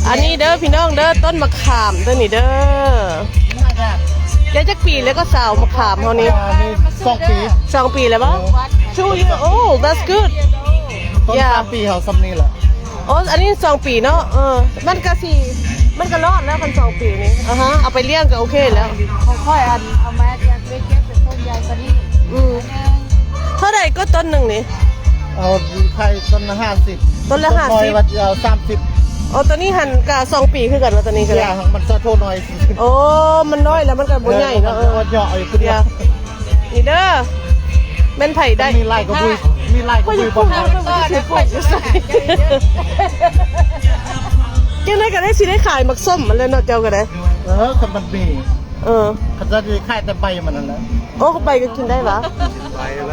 ອັນນີ້ເດີພີ່ນ້ອງເດີ ຕົ້ນມະຂາມຕົວນີ້ເດີ. ໄດ້ຈັກປີແລ້ວກໍສາວມະຂາມເຮົານີ້? ອັນນີ້ສອງປີ ສອງປີແລ້ວບໍ່? ໂອ້ Two year old, that's good. ຕົ້ນສາມປີເຮົາສ່ຳນີ້ແຫຼະ. ໂອ້ ອັນນີ້ສອງປີເນາະ. ເອີ ມັນກະຊິ ມັນກະລອດແລ້ວ ຄັນສອງປີນີ້. ອາຮະ ເອົາໄປລ້ຽງກະໂອເຄແລ້ວ. ຂອງຂ້ອຍອັນເອົາມາຈາກເວກເກັບເປັນຕົ້ນໃຫຍ່ກວ່ານີ້. ອືມ ເທົ່າໃດກໍຕົ້ນໜຶ່ງນີ້? ເອົາໄຂ່ຕົ້ນລະຫ້າສິບ ຕົ້ນລະຫ້າສິບ ວ່າຊິເອົາສາມສິບ. ໂອ້ ຕົວນີ້ຫັ້ນກະສອງປີຄືກັນວ່າ ຕົວນີ້ກະໄດ້. ມັນສະໂທນ້ອຍ. ໂອ້ ມັນນ້ອຍແລ້ວມັນກະບໍ່ໃຫຍ່ເນາະ. ເອີ ເອີ ເຍາະຢູ່ຜູ້ດຽວ. ນີ້ເດີ ແມ່ນໃຜໄດ້ ມີຫຼາຍກະບຸຍ ມີຫຼາຍກະບຸຍບໍ່? ຈັ່ງໃດກະໄດ້ ຊິໄດ້ຂາຍໝາກສົ້ມມັນແຫຼະເນາະ ເຈົ້າກະໄດ້. ເອີ ຄັນມັນມີ ເອີ ເຂົາຈະໄດ້ຂາຍແຕ່ໃບມັນຫັ້ນແຫຼະ. ໂອ້ ໃບກະກິນໄດ້ຫວາ?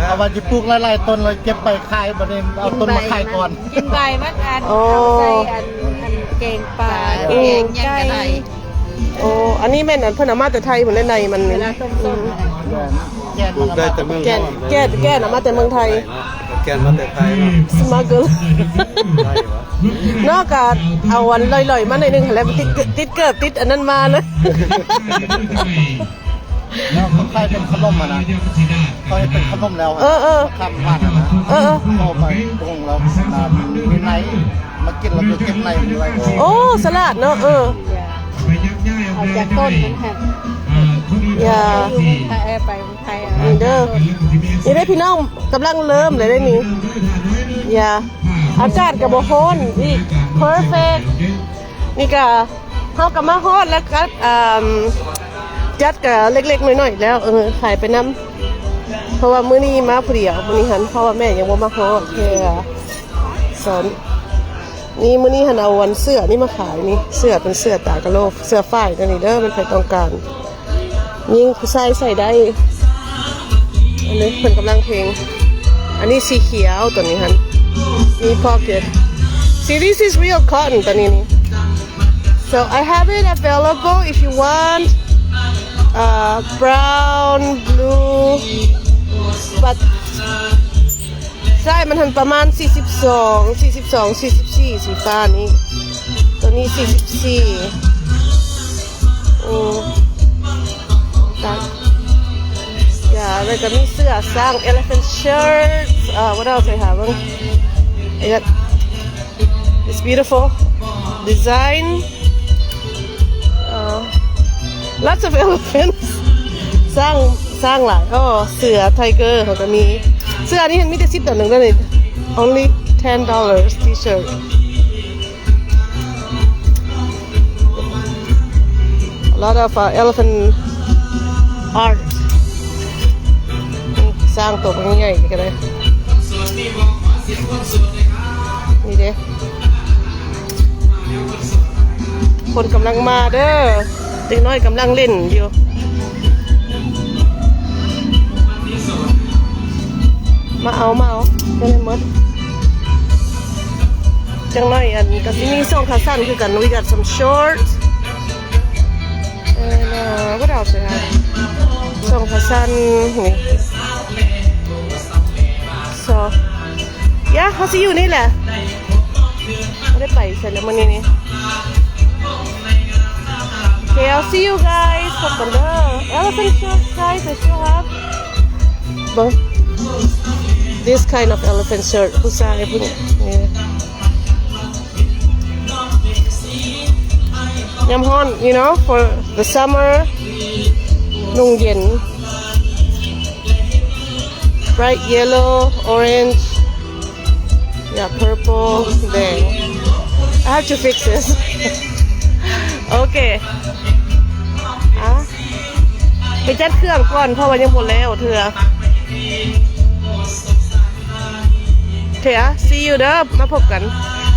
ເອົາໄວ້ຊິປູກຫຼາຍໆຕົ້ນ ແລ້ວເກັບໃບຂາຍ ບາດນີ້ເອົາຕົ້ນມາຂາຍກ່ອນ. ກິນໃບມັນ ກິນໃບມັນ ອັນ ໂອ້ ເອົາໃສ່ອັນ ອັນແກງປາ ອືມ ແກງຫຍັງກະໄດ້. ໂອ້ ອັນນີ້ແມ່ນອັນເພິ່ນເອົາມາແຕ່ໄທພຸ້ນແຫຼະ ໃນມັນ. ແກ່ນ ປູກໄດ້ແຕ່ເມືອງ ແກ່ນ ແກ່ນເອົາມາແຕ່ເມືອງໄທ. ແກ່ນມາແຕ່ໄທເນາະ. Smuggle ໄດ້ຫວາ? ເນາະ ກະເອົາອັນລ່ອຍໆມາໜ້ອຍໜຶ່ງຫັ້ນແຫຼະ ຕິດ ຕິດເກີບ ຕິດອັນນັ້ນມາເລີຍ. ເນາະ ເຂົາຂາຍເປັນຂະໜົມຫັ້ນນະ ເຂົາເຮັດເປັນຂະໜົມແລ້ວ. ເອີ ເອີ ຄຳຫວານຫັ້ນນະ. ເອີ ເອີ ເອົາໄປປຸງແລ້ວ ອ່າ ມີໃນ ມາກິນແລ້ວກະເກັບໃນມັນໄວ້. ໂອ້ ສະຫຼາດເນາະ. ເອີ ເອົາຈາກຕົ້ນມັນຫັ້ນ. ຢ່າ ຖ້າແອໄປໄທ ນີ້ເດີ ນີ້ເດີພີ່ນ້ອງ ກຳລັງເລີ່ມເລີຍເດ້ນີ້. ຢ່າ ອາກາດກະບໍ່ຮ້ອນອີກ ເພີເຟັກ. ນີ້ກະ ເຮົາກະມາຮອດແລ້ວກະ ເອີ່ມ ຈັດກະເລັກໆນ້ອຍໆແລ້ວ ເອີ ຂາຍໄປນຳ ເພາະວ່າມື້ນີ້ມາຜູ້ດຽວ ມື້ນີ້ຫັ້ນ ເພາະວ່າແມ່ຍັງບໍ່ມາຮອດເທື່ອ. ສອນ ນີ້ມື້ນີ້ຫັ້ນເອົາອັນເສື້ອນີ້ມາຂາຍນີ້ ເສື້ອເປັນເສື້ອຕາກະໂຫຼກ ເສື້ອຝ້າຍຕົວນີ້ເດີ ແມ່ນໃຜຕ້ອງການ. ຍິງຜູ້ຊາຍໃສ່ໄດ້. ອັນນີ້ເພິ່ນກຳລັງເພງ. ອັນນີ້ສີຂຽວ ຕົວນີ້ຫັ້ນ ມີ pocket. See, this is real cotton ຕົວນີ້ນີ້. So I have it available if you want, uh, brown, blue, but ໄຊມັນຫັ້ນປະມານສີ່ສິບສອງ ສີ່ສິບສອງ ສີ່ສິບສີ່ ສີຟ້ານີ້ ໂຕນີ້ສີ່ສິບສີ່. ອືມ ຕາຍ ຢ່າ ແລ້ວກະມີເສື້ອຊ້າງ elephant shirts. Uh, what else I have? It's beautiful design. Uh, lots of elephants. ຊ້າງ ຊ້າງຫຼາຍ. ໂອ້ ເສື້ອ tiger ເຂົາກະມີ. ເສື້ອອັນນີ້ມັນມີແຕ່ສິບດອນໜຶ່ງເດ້ນີ້. Only ten dollars T-shirt. A lot of, uh, elephant art. ນີ້ ຊ້າງໂຕບັກໃຫຍ່ນີ້ກະໄດ້ ນີ້ເດ້. ຄົນກຳລັງມາເດີ ເດັກນ້ອຍກຳລັງຫຼິ້ນຢູ່. ມາເອົາ ມາເອົາ ຍັງໄດ້ໝົດ. ຈັກໜ້ອຍອັນກະຊິມີຊ່ອງຂາສັ້ນຄືກັນ. We got some shorts and, uh, what else we have? ຊ່ອງຂາສັ້ນນີ້. So yeah, ເຮົາຊິຢູ່ນີ້ແຫຼະ ບໍ່ໄດ້ໄປໃສແລ້ວມື້ນີ້ນີ້. Okay, I'll see you guys. ພົບກັນເດີ. Elephant shirt, guys, I still have. ເບິ່ງ this kind of elephant shirt ຜູ້ຊາຍຜູ້ນີ້. ຍາມຮ້ອນ you know, for the summer. ນຸ່ງເຢັນ. Bright yellow, orange, yeah, purple, ແດງ. I have to fix this. Okay. ອ່ະ ໄປຈັດເຄື່ອງກ່ອນ ເພາະວ່າຍັງບໍ່ແລ້ວເທື່ອ. Okay, see you ເດີ. ມາພົບກັນ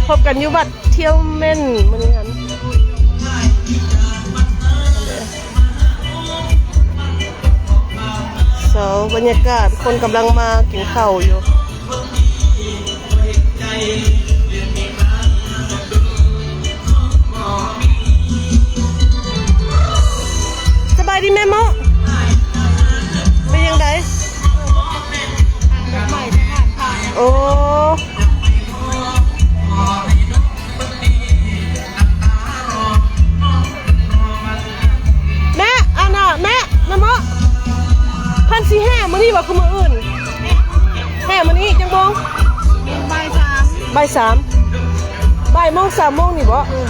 ພົບກັນຢູ່ວັດ Tillman ມື້ນີ້ຫັ້ນ. So ບັນຍາກາດ ຄົນກຳລັງມາກິນເຂົ້າຢູ່. ສະບາຍດີແມ່ເມາະ ເປັນຈັ່ງໃດ? ໂອ້ ໂອ້ ໂອ້ ໂອ້. ກວ່າຄືມື້ອື່ນ. ແຫ່ມື້ນີ້ຈັກໂມງ? ບ່າຍສາມ ບ່າຍສາມ ບ່າຍໂມງ ສາມໂມງນີ້ບໍ? ເອີ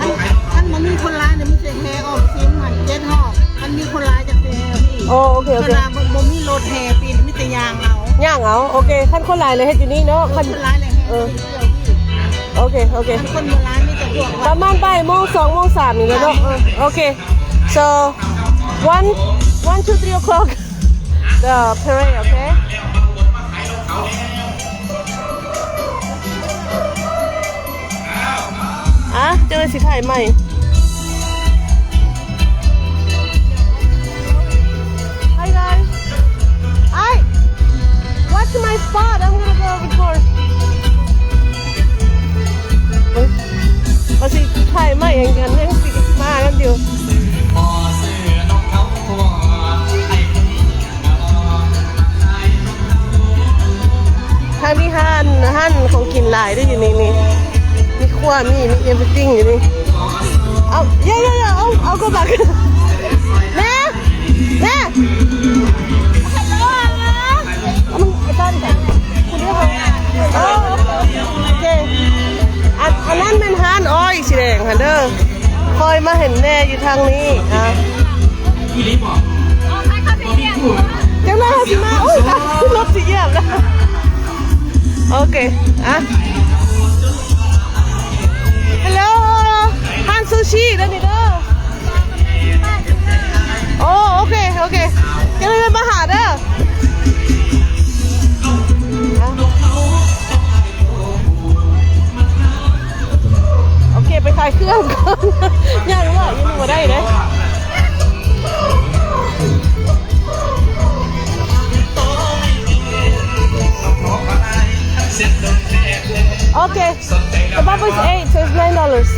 ຄັນ ຄັນບໍ່ມີຄົນຫຼາຍນີ້ມັນຊິແຫ່ອອກຊິມຫັ້ນເຈັດຮອບ ຄັນມີຄົນຫຼາຍຈັກຊິແຫ່ນີ້. ໂອ ໂອເຄ ໂອເຄ ເວລາບໍ່ ບໍ່ມີລົດແຫ່ປີນີ້ມີແຕ່ຍ່າງເອົາ ຍ່າງເອົາ. ໂອເຄ ຄັນຄົນຫຼາຍແລ້ວເຮັດຢູ່ນີ້ເນາະ ເອີ ຄັນຄົນຫຼາຍແລ້ວແຫ່ ເອີ ໂອເຄ ໂອເຄ ຄັນຄົນບໍ່ຫຼາຍມີແຕ່ພວກ ປະມານບ່າຍໂມງ ສອງໂມງ ສາມນີ້ແຫຼະເນາະ. ເອີ ໂອເຄ so one one two three o'clock the parade, okay? ອ່ະ ເຈົ້າໜ້າທີ່ຖ່າຍໃໝ່. Hi guys. Hi. What's my spot? I'm gonna go record. ເອີຍ ວ່າຊິຖ່າຍໃໝ່ ຍັງ ຍັງຊິມານຳຢູ່. ທາງນີ້ຮ້ານ ຮ້ານຂອງກິນຫຼາຍເດ້ຢູ່ນີ້ ນີ້ ມີຄົວ ມີ ມີ everything ຢູ່ນີ້. ເອົາ ເຢ້ ເຢ້ ເຢ້ ເອົາ ເອົາ go back ແມ່ ແມ່ ເອົາມັນໄປຕ້ອນໄປ ໂອ ໂອເຄ ອັນ ອັນນັ້ນແມ່ນຮ້ານອ້ອຍສີແດງຫັ້ນເດີ. ຄ່ອຍມາເຫັນແດ່ຢູ່ທາງນີ້ ອ່ະ ຈັ່ງໃດເຮົາຊິມາ ໂອ້ຍ ລົດຊິຢຽບແລ້ວ. ໂອເຄ ອ່ະ Hello ຮ້ານຊູຊິເດີນີ້ເດີ. ໂອ້ ໂອເຄ ໂອເຄ ຈັ່ງໃດມາຫາເດີ. ອ່ະ ໂອເຄ ໄປຂາຍເຄື່ອງກ່ອນ ຍ່າງເລາະຢູ່ນີ້ບໍ່ໄດ້ເດ້. ໂອເຄ the bubble is eight, so it's nine dollars.